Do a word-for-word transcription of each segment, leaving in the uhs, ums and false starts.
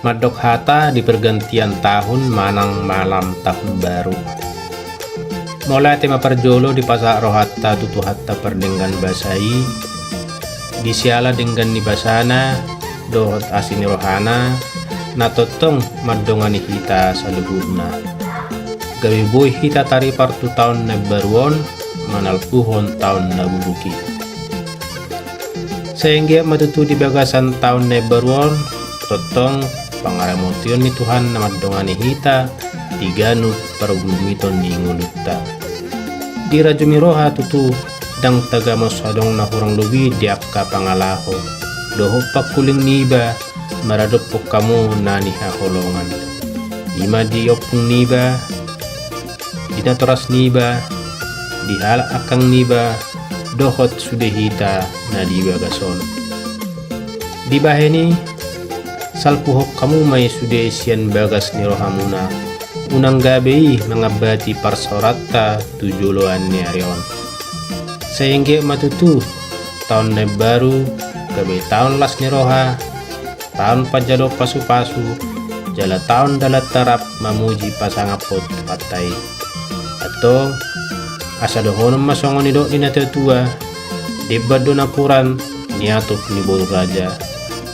Mandok hata di pergantian tahun manang malam tahun baru. Mauliate ma parjolo dipasahat rohanta tu Tuhanta pardenggan basa i, di siala denggan ni basana dohot asi ni rohana, na tongtong mandongani hita saluhutna. Gabe boi hita taripar tu taon na imbaru on, manalpuhon taon na buruk i. Sai anggiat ma tutu di bagasan taon na imbaru on, tongtong pangaramotion ni Tuhan na mandongani hita di ganup pargumiton ni ngolunta. Dirajumi roha tutu, ndang tagamon so adong na hurang lobi di angka pangalaho dohot pangkuling niba maradophon hamu na nihaholongan. I ma di ompung niba, di natoras niba, di halak angkang niba, dohot sude hita na di bagas on. Dibahen i, salpuhon hamu ma i sude sian bagas ni rohamuna, unang gabe i mangambati parsaoranta tu joloan ni ari on. Sai anggiat ma tutu taon na imbaru gabe taon las ni roha, taon panjaloon pasupasu, jala taon dalan tarap mamuji pasangaphon Tuhanta i. Antong, asa dohonon ma songon nidok ni natuatua, demban do napuran, niatop ni boru raja.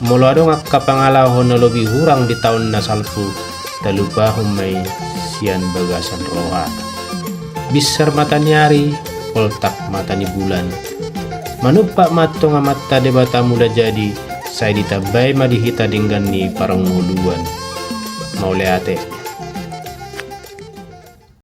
Molo adong angka pangalaho na lobi hurang di taon na salpu, talupahon ma i sian bagasan roha. Binsar mata ni ari, poltak mata ni bulan. Manumpak ma antong Amanta Debata Mula Jadi, sai ditambai ma di hita denggan ni parngoluan. Mauliate.